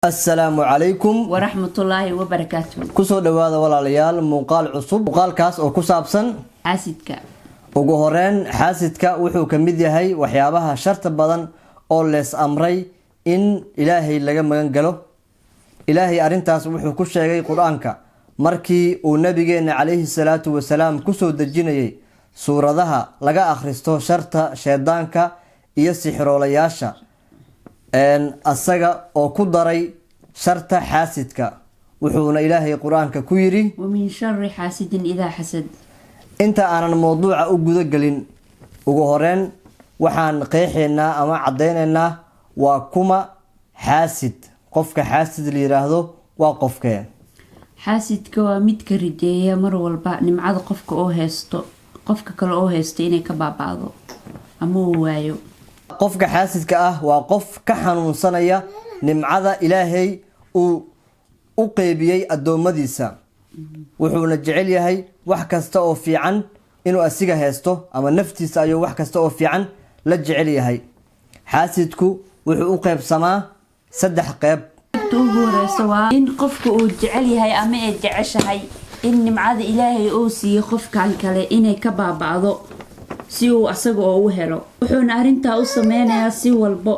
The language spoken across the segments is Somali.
Assalaamu calaykum waraxmatullaahi wabarakaatu. Kusoo dhawaada, walaalayaal, muuqaal cusub, muuqaalkaas oo ku saabsan xaasidka. Ugu horeyn, xaasidka wuxuu ka mid yahay waxyaabaha sharta badan oo lees amray in Ilaahay laga magan galo. Ilaahay arrintaas wuxuu ku sheegay Qur-aanka markii uu nabigeena calayhi salaatu wasalaam kusoo dejinayay suuradaha laga akhristo sharta shaydaanka iyo sixiroolayaasha, asaga oo ku daray sharta xaasidka. Wuxuuna Ilaahay Qur-aanka ku yidhi: ومن شر حاسد إذا حسد. Inta aanan mowduuca u guda gelin, ugu horeyn waxaan qeexaynaa ama caddaynaynaa waa kuma xaasid. Qofka xaasid la yiraahdo waa qofkee? Xaasidka waa midka rijeeya mar walba nimcada qofka oo haysto, qofka kale oo haysto inay ka baaba'do ama uu waayo. Qofka xaasidka ah waa qof ka xanuunsanaya nimcada Ilaahay uu u qeybiyey addoommadiisa, wuxuuna jecel yahay wax kasta oo fiican inuu asiga haysto, ama naftiisa ayuu wax kasta oo fiican la jecel yahay. Xaasidku wuxuu u qeybsamaa saddex qeyb. Qaybta ugu horeysa waa in qofka uu jecel yahay ama ay jeceshahay in nimcada Ilaahay uu siiyo qofkan kale inay ka baaba'do si uu asaga oo u helo. Wuxuuna arrintaa u sameynayaa si walbo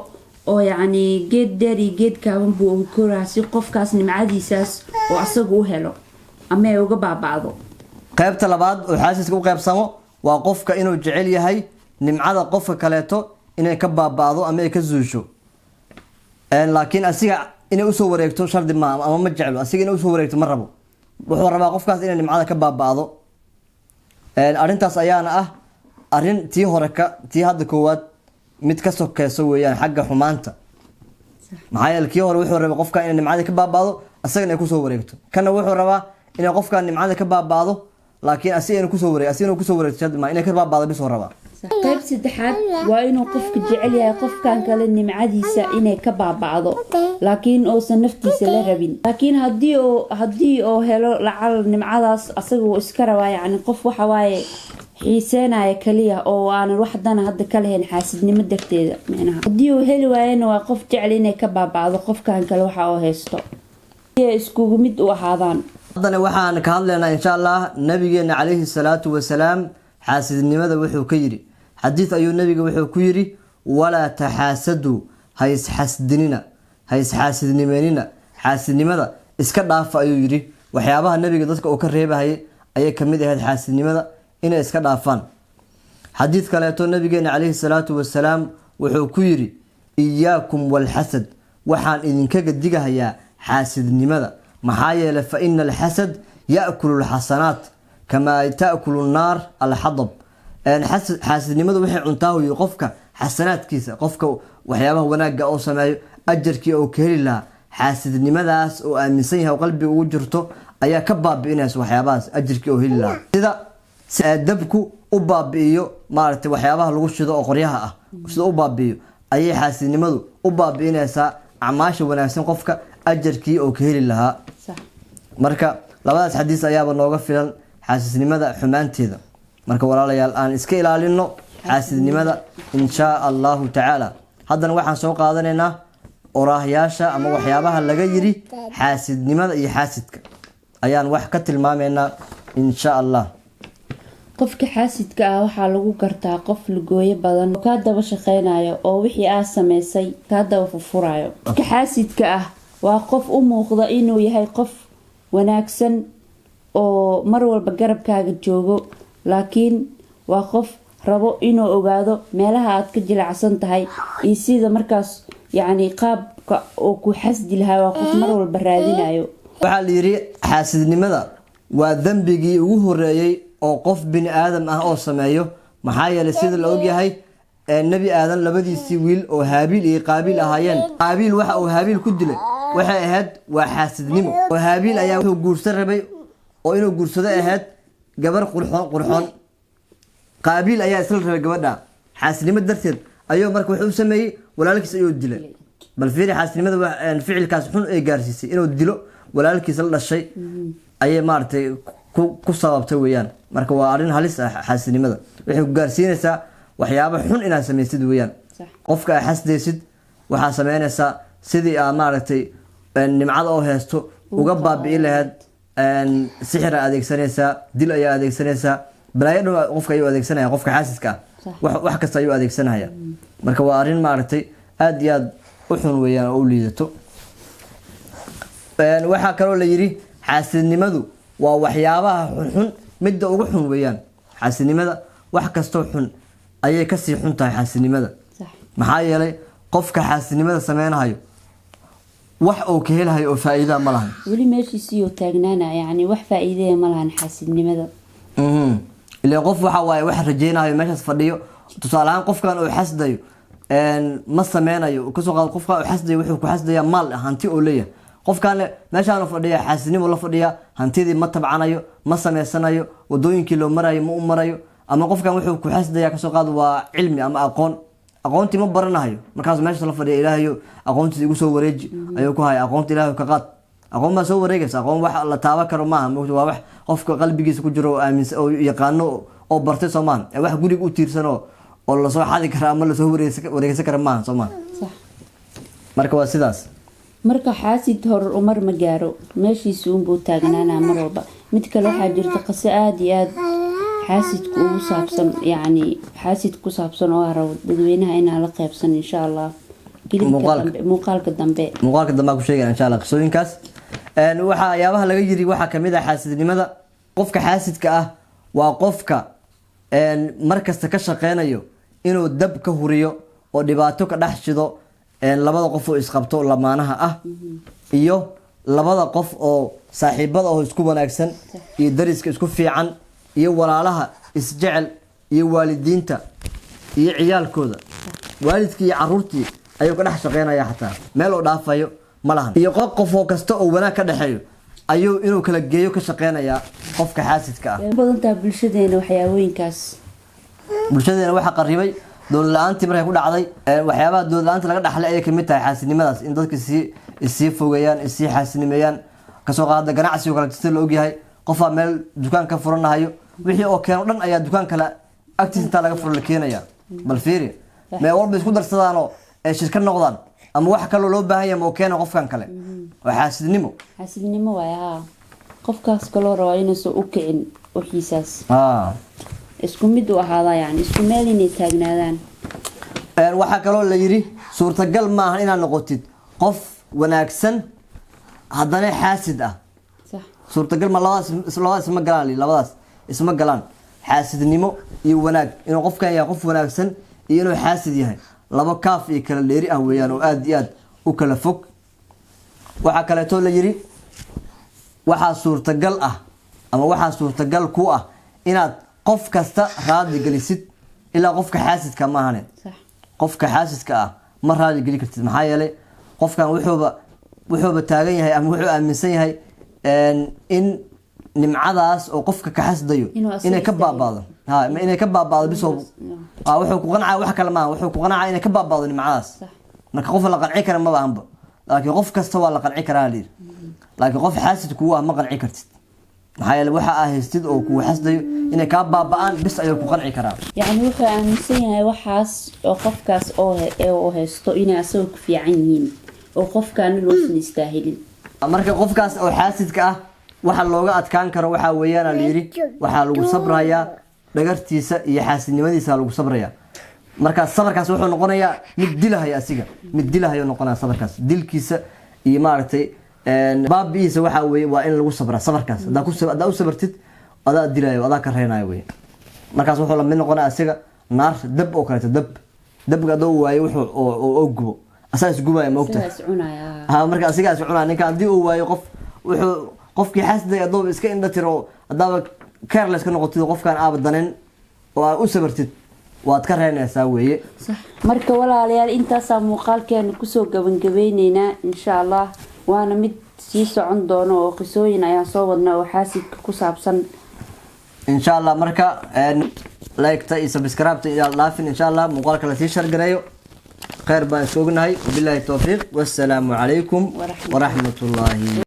oo yacni geed dheer iyo geed gaaban buu u koraa si qofkaas nimcadiisaas oo asaga u helo ama ay uga baaba'do. Qaybta labaad oo xaasidka u qeybsamo waa qofka inuu jecel yahay nimcada qofka kaleeto inay ka baaba'do ama ay ka zuusho, laakiin asiga inay usoo wareegto shardi ma ama ma jeclo. Asiga inay usoo wareegto ma rabo, wuxuu rabaa qofkaas inay nimcada ka baaba'do. Arrintaas ayaana ah arrin tii hore ka tii hadda koowaad mid ka sokeyso weeyaan xagga xumaanta. Maxaa yeele, kii hore wuxuu rabay qofka inay nimcadii ka baaba'do, asagana ay kusoo wareegto. Kana wuxuu rabaa inay qofkan nimcada ka baaba'do, laakiin asiga inuu kusoo wareeg asiga inuu kusoo wareegto shardi ma inay ka baaba'do bisuu rabaa. Qayb saddexaad waa inuu qofka jecel yahay qofkan kale nimcadiisa inay ka baaba'do, laakiin uusan naftiisa la rabin. Laakiin haddii uu helo lacal nimcadaas, asaga wuu iska rabaa. Yacni qof waxa waaye xiiseynaya kaliya oo aanan wax dana hadda ka lahayn, xaasidnimo darteeda micnaha. Haddii uu heli waayana, waa qof jecel inay ka baaba'do qofkan kale waxa uu haysto, si ay iskugu mid u ahaadaan. Haddana waxaan ka hadlaynaa, insha Allah, nabigeena calayhi salaatu wasalaam xaasidnimada wuxuu ka yidhi. Xadiid ayuu nabiga wuxuu ku yidhi: "ولا تحاسدوا", ha isxasdinina, ha isxaasidnimenina, xaasidnimada iska dhaafa ayuu yidhi. Waxyaabaha nabiga dadka uu ka reebahayay ayay kamid ahayd xaasidnimada inay iska dhaafaan. Xadiid kaleeto nabigeena calayhi salaatu wasalaam wuxuu ku yidhi: "إياكم والحسد", waxaan idinkaga digahayaa xaasidnimada, maxaa yeelay "فإن الحسد يأكل الحسنات كما تأكل النار الحطب". Xaasidnimadu waxay cuntaa huyo qofka xasanaadkiisa, qofka waxyaabaha wanaagga oo sameeyo ajarkii oo ka heli lahaa, xaasidnimadaas oo aaminsan yahay oo qalbiga ugu jirto ayaa ka baabi'inaysa waxyaabahaas ajarkii oo heli lahaa. Sida dabku u baabi'iyo maaragtay waxyaabaha lagu shido oo qoryaha ah, sida u baabi'iyo ayay xaasidnimadu u baabi'inaysaa acmaasha wanaagsan, qofka ajarkii oo ka heli lahaa. Marka labadaas xadiis ayaaba nooga filan xaasidnimada xumaanteeda. Marka walaalayaal, aan iska ilaalino xaasidnimada, inshaa Allahu tacaala. Haddana waxaan soo qaadanaynaa oraahyaasha ama waxyaabaha laga yiri xaasidnimada iyo xaasidka ayaan wax ka tilmaameynaa, insha Allah. Qofka xaasidka ah waxaa lagu gartaa qof lugooyo badan oo kaa daba shaqeynayo oo wixii aa sameysay kaa daba furfurayo. Qofka xaasidka ah waa qof u muuqda inuu yahay qof wanaagsan oo mar walba garabkaaga joogo, laakiin waa qof rabo inuu ogaado meelaha aad ka jilacsan tahay iyo sida markaas yacni qaabka uu ku xasdi lahaa. Waa qof mar walba raadinayo. Waxaa la yidhi xaasidnimada waa dembigii ugu horeeyey oo qof bini aadam ah oo sameeyo. Maxaa yeelay, sida la ogyahay, Nebi Aadan labadiisii wiil oo Haabiil iyo Qaabiil ahaayeen, Qaabiil waxa uu Haabiil ku dilay waxay ahayd waa xaasidnimo. Oo Haabiil ayaa wuxuu guursan rabay oo inuu guursado ahayd gabar qurxoon qurxoon. Qaabiil ayaa isla rabay gabadha. Xaasidnimo darteed ayuu marka wuxuu u sameeyey, walaalkiis ayuu dilay. Bal fiiri xaasidnimada ficilkaas xun ay gaarsiisay, inuu dilo walaalkiis la dhashay ayay maaragtay ku sababtay weeyaan. Marka waa arrin halis ah xaasidnimada, waxay ku gaarsiinaysaa waxyaabo xun inaad samaysid weeyaan. Qofka aad xasdaysid waxaa sameynaysaa sidii aa maaragtay Nimcada oo haysto uga baabi'i lahayd, sixir aa adeegsanaysaa, dil ayaa adeegsanaysaa, balaayo dhan qofka ayuu adeegsanaya, qofka xaasidka ah. Wax kasta ayuu adeegsanaya. Marka waa arrin, maaragtay, aad iyo aad u xun weeyaan oo u liidato. Waxaa kaloo la yidhi xaasidnimadu waa waxyaabaha xunxun midda ugu xun weeyaan. Xaasidnimada wax kastoo xun ayay kasii xun tahay xaasidnimada. Maxaa yeelay, qofka xaasidnimada sameynahayo wax uu ka helahayo oo faa-iidaa ma lahan. Weli meeshiisiiyuu taagnaana, yacni wax faa-iidaya ma lahan xaasidnimada. Ileen qof waxa waaye wax rajeynayo meeshaas fadhiyo. Tusaale ahaan, qofkan uu xasdayo ma sameynayo. Kasoo qaad qofkan uu xasdayo, wuxuu ku xasdayaa maal, hanti oo leeyahay. Qofkan meeshaan fadhiya xaasidnimo la fadhiya, hantidii ma tabcanayo, ma sameysanayo, wadooyinkii loo marayo ma u marayo. Ama qofkan wuxuu ku xasdayaa, kasoo qaad, waa cilmi ama aqoon, aqoontii ma baranahayo. Markaas meeshaas la fadhiya, "Ilaahayo, aqoontiisa igu soo wareeji," ayuu ku haya. Aqoonta Ilaahay ka qaad. Aqoon baa soo wareegaysa? Aqoon wax la taaban karo maaha, moogta. Waa wax qofka qalbigiisa ku jiro oo aaminsan oo yaqaano oo bartay, soo maaha? Ee wax guriga u tiirsan oo lasoo xadi kara ama lasoo wareegsan kara maaha, soo maaha? Sax. Marka waa sidaas. Marka xaasid hor umar ma gaaro, meeshiisa uunbuu taagnaanaa mar walba. Mid kale waxaa jirta qaso aada iyo aada xaasidka ugu saabsan, yacni xaasid ku saabsan, oo ah rabo dadweynaha inaan la qeybsan, insha Allah, clipka Muuqaalka. dambe, muuqaalka dambe. Muuqaalka dambe aan ku sheegaya, insha Allah, qisooyinkaas. Waxaa yaabaha laga yiri waxaa kamid ah xaasidnimada. Qofka xaasidka ah waa qofka mar kasta ka shaqeynayo inuu dab ka huriyo oo dhibaato ka dhex shido labada qof oo isqabto, lamaanaha ah, iyo labada qof oo saaxiibada oo isku wanaagsan, iyo dariska isku fiican, iyo walaalaha isjecel, iyo waalidiinta iyo ciyaalkooda. Waalidkii iyo caruurtii ayuu ka dhex shaqeynaya, xataa meel oo dhaafayo ma lahan. Iyo qof qof oo kasta oo wanaag ka dhexeeyo ayuu inuu kala geeyo ka shaqeynayaa qofka xaasidka ah. Way u badan tahay bulshadeena waxyaabooyinkaas. Bulshadeena waxaa qaribay dowlad la-aantii markay ku dhacday. Waxyaabaha dowlad la-aanta laga dhaxlay ayay kamid tahay xaasidnimadaas, in dadka sii issii fogeeyaan, issii xaasidnimeeyaan. Kasoo qaada ganacsigo kale, sida la ogyahay, qofaa meel dukaan ka furanahayo, wixii oo keeno dhan ayaa dukaan kale agtiisa intaa laga furo la keenaya. Bal fiiri, mee walba isku darsadaanoo ee shirka noqdaan ama wax kaloo loo baahan yahay ma oo keena qofkan kale. Waa xaasidnimo. Xaasidnimo waay, haa. Qofkaas kaloo rabaa inuusan u kicin wixiisaas, isku mid u ahaadaa, yani isku meel inay taagnaadaan. Waxaa kaloo la yidhi suurtagal maaha inaad noqotid qof wanaagsan haddana xaasid ah. Suurtagal ma, labadaas isma galaan li, labadaas isma galaan, xaasidnimo iyo wanaag. Inuu qofkan yahay qof wanaagsan iyo inuu xaasid yahay laba kaaf iyo kala dheeri ah weeyaan oo aada iyo aad u kala fog. Waxaa kaleeto la yidhi waxaa suurtagal ah ama waxaa suurtagal ku ah inaad qof kasta raadi gelisid ilaa qofka xaasidka maahane. Qofka xaasidka ah ma raadi geli kartid. Maxaa yeelay, qofkan wuxuuba taagan yahay ama wuxuu aaminsan yahay in nimcadaas oo qofka ka xasdayo Inuu asaga inay ka istaagin. baabaado, ha, inay ka baabaado biso. Wuxuu ku qancaya wax kale maaha, wuxuu ku qancaya inay ka baabaado nimcadaas. Marka qof la qanci kara maba ahanba, laakiin qof kasta waa la qanci karaa la yidhi, laakiin qof xaasid kugu ah ma qanci kartid. Maxaa yeele, waxa aa haystid oo kugu xasdayo inay kaa baaba'aan bis ayuu ku qanci karaa. Yacni wuxuu aaminsan yahay waxaas oo qofkaas oo haysto inay asaga ku fiican yihiin oo qofkaana loosan istaahilin. Marka qofkaas oo xaasidka ah waxa looga adkaan karo waxaa weeyaan, la yidhi, waxaa lagu sabrayaa dhagartiisa iyo xaasidnimadiisa lagu sabrayaa. Marka sabarkaas wuxuu noqonayaa mid dilahaya asiga, mid dilahayo noqonaya sabarkaas. Dilkiisa iyo, maaragtay, baabi'iisa waxaa weeye waa in lagu sabraa sabarkaas. Haddaa u sabartid, adaa dilayo, adaa ka reynayo weye. Markaas wuxuu la mid noqonaya asiga naar, dab oo kaleeto. Dabka hadduu waayo wuxuu oo gubo, asaa isgubaya, ma ogtahay? Sidaas cunaya. Ha, marka asigaas cunaa. Ninka haddii uu waayo qof, wuxuu qofkii xasday adooba iska indha tiro, haddaaba careless ka noqotid, qofkaan aaba danin oo aad u sabartid, waad ka reynaysaa weeye. Sax. Marka walaalayaal, intaasaa muuqaalkeena kusoo gabangabeyneynaa, insha Allah. Waana mid sii socon doono oo qisooyin ayaan soo wadnaa oo xaasidka ku saabsan. Insha Allah. Marka like-ta iyo subscribe-ta iyo dhaafin, insha Allah. Muuqaalka lasii share gareeyo. Khayr baan isku ognahay. Wabillahi towfiiq, wassalaamu calaykum waraxmatullahi. Waraxmatullaahi.